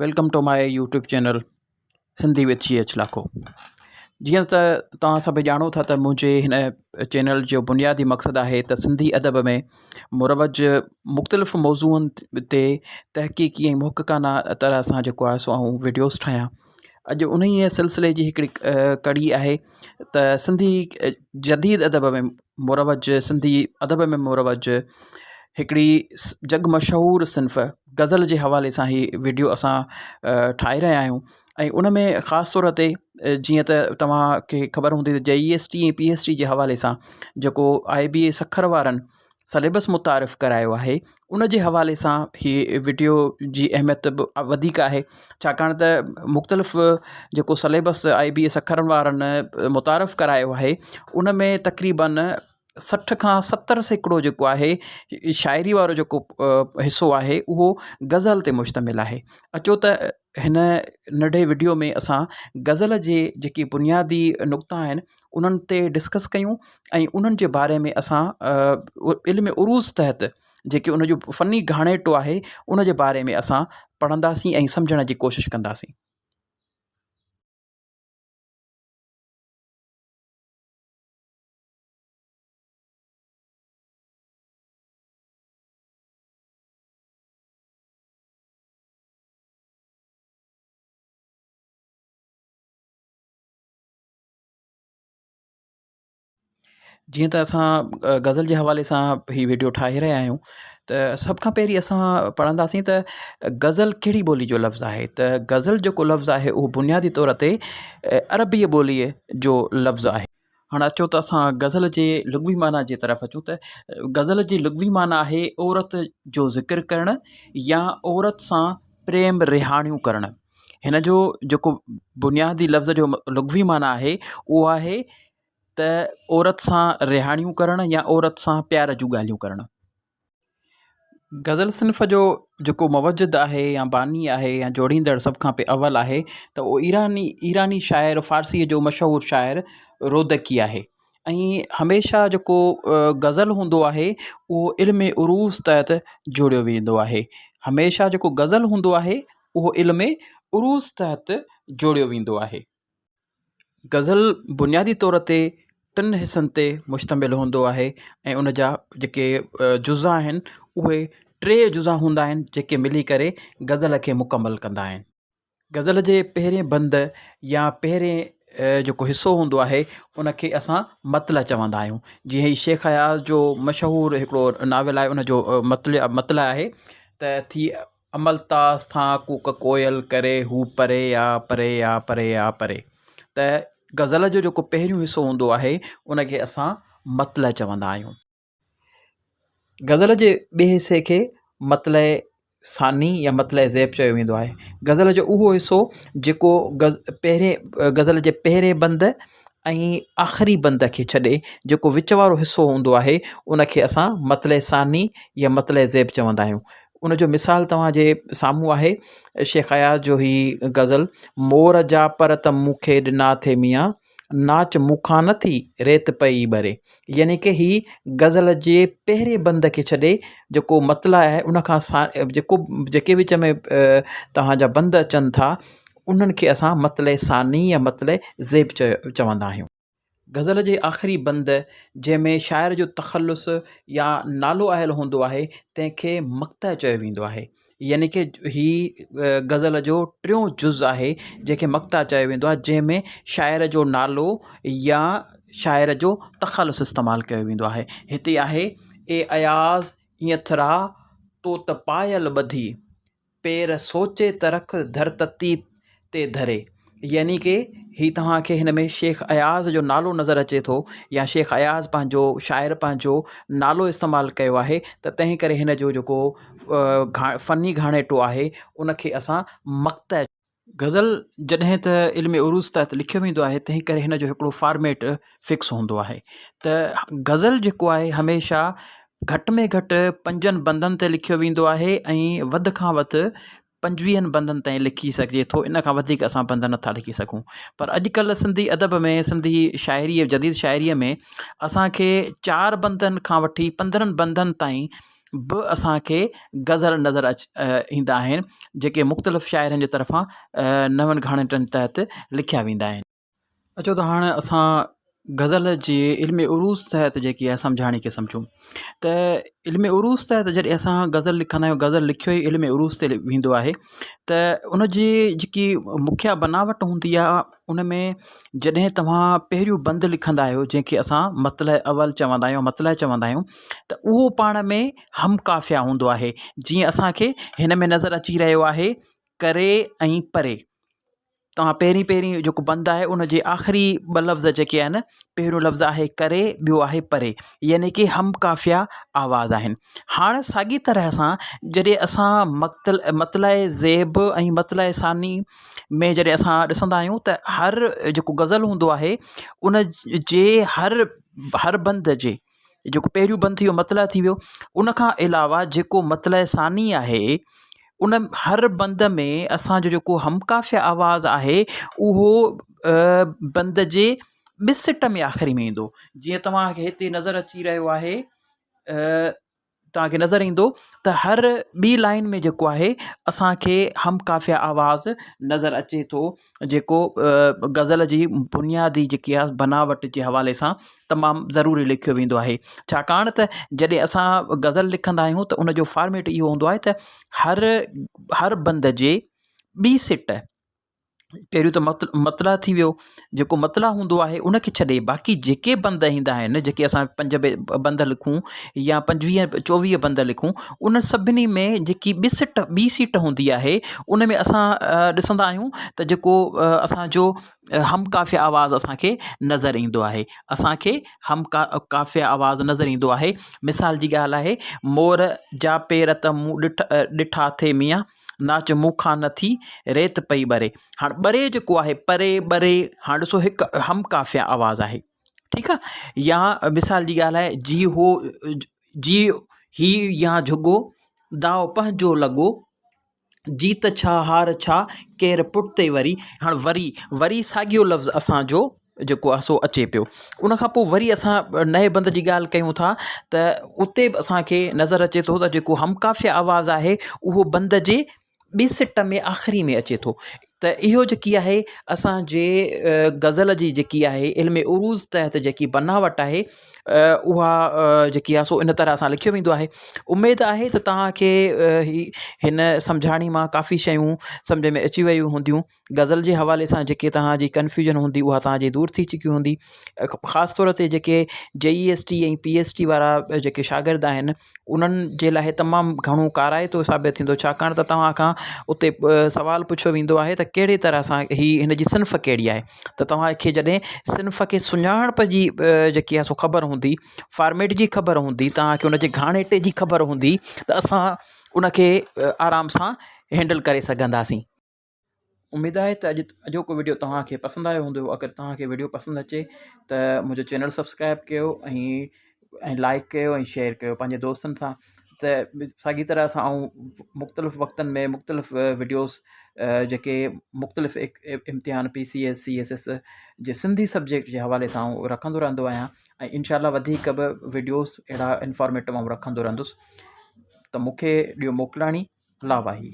Welcome to my YouTube channel Sindhi with G H Lakho. جيئن ته توهان سڀ ڄاڻو ٿا ته منهنجي هن چينل جو بنيادي مقصد آهي ته سنڌي ادب ۾ مروج مختلف موضوعن تي تحقيقي ۽ محققانه طرح سان جيڪو آهي سو آئون وڊيوز ٺاهيان. اڄ انهيء سلسلي جي هڪڙي ڪڙي آهي ته سنڌي جديد ادب ۾ مروج سنڌي ادب ۾ مروج هڪڙي جڳ مشهور صنف غزل جي حوالي سان هي وڊيو اسان ٺاهي رهيا آهيون ۽ ان ۾ خاص طور تي جيئن ته توهان کي خبر هوندي ته جي اي S T ۽ P S T جي حوالي سان جيڪو آء بي اي سکر وارن سليبس متعارف ڪرايو آهي ان جي حوالي سان هي وڊيو جي اهميت به وڌيڪ آهي ڇاڪاڻ ته مختلف جيڪو سليبس I بي اي سکر وارن متعارف ڪرايو آهي ان ۾ تقريبن 60 کان 70% جيڪو آهي شاعري وارو جيڪو حصو آهي اهو غزل تي مشتمل آهي اچو ته هن ننڍي وڊيو ۾ اسان غزل جي جيڪي بنيادي نقطا آهن انهن تي ڊسڪس ڪيون ۽ انهن جي باري ۾ اسان علم عروض تحت جيڪي ان جو فني گهاڻيٽو آهي ان جي باري ۾ اسان پڙهنداسين ۽ سمجهڻ جي ڪوشش ڪنداسين. جيئن ته اسان غزل جي حوالي سان هي وڊيو ٺاهي رهيا آهيون ته سڀ کان پهرين اسان پڙهنداسين ته غزل ڪهڙي ٻولي جو لفظ آهي ته غزل جيڪو لفظ آهي اهو بنيادي طور تي عربي ٻوليء جو لفظ آهي. هاڻ اچو ته اسان غزل جي لغوي معنيٰ جي طرف اچون ته غزل جي لغوي معنيٰ آهي عورت جو ذڪر ڪرڻ يا عورت سان پريم رهاڻيون ڪرڻ. هن جو جيڪو بنيادي لفظ جو لغوي معنيٰ آهي اهو آهي ته عورت سان رهاڻيون ڪرڻ يا عورت سان پيار جون ڳالهيون ڪرڻ. غزل صنف جو جيڪو موجد آهي يا باني آهي يا جوڙيندڙ سڀ کان اول آهي ته اهو ايراني ايراني شاعر فارسيء جو مشهور شاعر رودڪي آهي ۽ هميشه جيڪو غزل هوندو آهي اهو علم عروض تحت جوڙيو ويندو آهي. هميشه جيڪو غزل هوندو آهي اهو علم عروض تحت جوڙيو ويندو آهي. غزل بنيادي طور تي ٽن حصن تي مشتمل هوندو آهي ۽ ان جا جيڪي جزا آهن اهي ٽي جزا هوندا آهن جيڪي ملي ڪري غزل کي مڪمل ڪندا آهن. غزل جي پهرين بند يا پهرين جيڪو حصو هوندو آهي ان کي اسان مطلع چوندا آهيون جيئن هي شيخ اياز جو مشهور هڪڙو ناول آهي ان جو مطلع مطلع آهي ته ٿي املتاس ٿان ڪوڪ ڪوئل ڪري هو پري آ پري آ پري آ پري ته غزل جو جيڪو پهريون حصو هوندو آهي ان کي اسان مطلع چوندا آهيون. غزل جي ٻئي حصي کي مطلع ثاني يا مطلع زيب چيو ويندو آهي. غزل جو اهو حصو جيڪو غز پهرين غزل جي پهرين بند ۽ آخري بند کي ڇڏي جيڪو وچ وارو حصو هوندو آهي ان کي اسان مطلع ثاني يا مطلع زيب چوندا آهيون. ان جو مثال توهان جي سامهون آهي شيخ اياز جو هي غزل مور جا پر ته مون کي ڏنا ٿي ميان ناچ مون کان نه ٿي ريت پئي ٻري يعني ڪه هي غزل جي پهرين بند کي ڇڏي جيڪو مطلع آهي ان کان سا جيڪو جيڪي وچ ۾ توهان جا بند اچن ٿا انهن کي اسان مطلع ثاني يا مطلع زيب چوندا آهيون. غزل جي آخري بند جنهن ۾ شاعر جو تخلص يا نالو آيل هوندو آهي تنهن کي مقطع چيو ويندو آهي يعني ڪه هي غزل جو ٽيون جز آهي جنهن کي مقطع چيو ويندو آهي جنهن ۾ شاعر جو نالو يا شاعر جو تخلص استعمال ڪيو ويندو آهي هتي آهي اي اياز ائين ٿرا تو ته پايل ٻڌي پير سوچي ته رک ڌر تتي تي ڌري. يعني ڪه هي توهان کي هن ۾ شيخ اياز جو نالو نظر اچي ٿو يا شيخ اياز پنهنجو شاعر پنهنجو نالو استعمال ڪيو آهي ته تنهن ڪري هن جو جيڪو فني گهاڻيٽو آهي ان کي اسان مقطع غزل جڏهن ته علم عروض تحت لکيو ويندو آهي تنهن ڪري هن جو هڪڙو فارميٽ فڪس هوندو آهي ته غزل جيڪو آهي هميشه گهٽ ۾ گهٽ پنجن بندن تي لکيو ويندو آهي ۽ وڌ کان وڌ پنجويهن بندن تائين لکي سگهجي ٿو ان کان وڌيڪ اسان بند نٿا لکي سگهون پر اڄڪلهه سنڌي ادب ۾ سنڌي شاعريء جديد شاعريء ۾ اسانکي چار بندن کان وٺي پندرهن بندن تائين به اسان کي غزل نظر اچ ايندا آهن جيڪي مختلف شاعرن جي طرفان نون گهاڙيٽن تحت لکيا ويندا آهن. اچو ته هاڻ اسان غزل جي علم عروض تحت جيڪي آهي سمجهاڻي کي سمجهون ته علم عروض تحت جڏهن اسان غزل لکندا آهيون غزل لکيو ئي علم عروض تي ويندو آهي ته ان جي جيڪي مکيه بناوٽ هوندي آهي ان ۾ جڏهن توهان پهريون بند لکندا آهيو جنهن کي اسان مطلع اول چوندا آهيون مطلع چوندا آهيون ته اهو پاڻ ۾ هم قافيه هوندو آهي جيئن اسانکي هن ۾ نظر اچي رهيو آهي ڪري ۽ پري توهان پهرين پهرين جيڪو بند آهي ان جي آخري ٻه لفظ جيڪي آهن پهريون لفظ آهي ڪري ٻيو آهي پري يعني ڪي هم قافيه آواز آهن هاڻ ساڳي طرح سان جڏهن اسان مقتل مطلع زيب ۽ مطلع ثاني ۾ جڏهن اسان ڏسندا آهيون ته هر جيڪو غزل هوندو آهي ان جي هر هر بند جي جيڪو پهريون بند ٿي ويو مطلع ٿي ويو ان کان علاوه جيڪو مطلع ثاني آهي ان هر بند ۾ اسانجو جيڪو هم قافيه آواز آهي اهو بند جي ٻه سٽ ۾ آخري ۾ ايندو جيئن توهانکي هتي نظر اچي رهيو آهي توهان کي نظر ايندو ته هر ٻي لائن ۾ جيڪو آهي اسان کي هم قافيه آواز نظر اچي ٿو جيڪو غزل جي بنيادي جيڪي آهي بناوٽ جي حوالي سان تمام ضروري لکيو ويندو آهي ڇاڪاڻ ته جڏهن اسان غزل لکندا آهيون ته ان جو فارميٽ اهو هوندو آهي ته هر هر بند جي ٻي سٽ پهريون ته مطلع ٿي ويو جيڪو مطلع هوندو آهي ان کي ڇڏي باقي جيڪي بند ايندا آهن جيڪي اسان پنج بند لکون يا پنجويهه چوويهه بند لکون ان سڀني ۾ جيڪي ٻي سٽ ٻي سيٽ هوندي آهي ان ۾ اسان ڏسندا آهيون ته جيڪو اسانجو هم قافيه آواز اسانکي نظر ايندو آهي اسانکي هم قافيه آواز نظر ايندو آهي مثال جي ڳالهه آهي مور جا پير ته مون ڏٺا ٿي ميان ناچ مون کان نه ٿي، ريت پئي ٻري. هاڻ ٻري جيڪو آهي پري ٻري هاڻ ڏسو هڪ هم قافيه آواز آهي ٺيڪ آ يا مثال جي ڳالهه آهي جي هو جي هي يا جهڳو داء پنهنجو لڳو جيت ڇا هار ڇا ڪير پٺتي وري هاڻ وري وري ساڳيو لفظ اسانجو جيڪو آهي سو اچي پيو ان کان پوء وري اسان نئين بند جي ڳالهه ڪيون ٿا ته اتي به اسانکي نظر اچي ٿو ته جيڪو هم قافيه آواز آهي اهو بند جي ٻي سٽ ۾ آخري ۾ اچي ٿو ته اهو جيڪي آهي اسانجي غزل جي جيڪي آهي علم عروض تحت جيڪي بناوٽ آهي اها جيڪي آهي سو ان طرح سان لکيو ويندو آهي اميد آهي ته توهانکي هن سمجهاڻي مان ڪافي شيون سمجهه ۾ اچي ويون هونديون غزل جي حوالي سان جيڪي توهان جي ڪنفيوزن هوندي اها توهان جي دور ٿي چڪي هوندي خاص طور تي جيڪي J E S T ۽ P S T وارا جيڪي شاگرد آهن انهن جي لاءِ تمام گهڻو ڪارائتو ثابت ٿيندو ڇاڪاڻ ته توهان کان اتي سوال پڇيو ويندو آهي ته ڪهڙي طرح سان هي هن جي صنف ڪهڙي آهي ته توهان کي جڏهن صنف کي سڃاڻپ جي جيڪي آهي سو خبر هوندي فارميٽ جي خبر هوندي توهان کي ان جي گهاڙيٽي جي خبر هوندي ته اسان ان کي آرام سان هينڊل ڪري سگهنداسين. اميد آهي ته اڄ اڄوڪو وڊيو توهان کي پسند آيو هوندو اگر توهان کي وڊيو پسند اچي ته منهنجو چينل سبسڪرائب ڪيو ۽ ۽ لائڪ ڪيو ۽ شيئر ڪيو پنهنجي دوستن سان ته ساڳي طرح سان آئون مختلف وقتن ۾ مختلف وڊيوز جيڪي مختلف امتحان P C S C S S جي سنڌي سبجيڪٽ جي حوالي سان آئون رکندو رهندو آهيان ۽ انشاء الله وڌيڪ به وڊيوز اهڙا انفارميٽو آئون رکندو رهندس ته مونکي ڏيو موڪلاڻي الله واهي.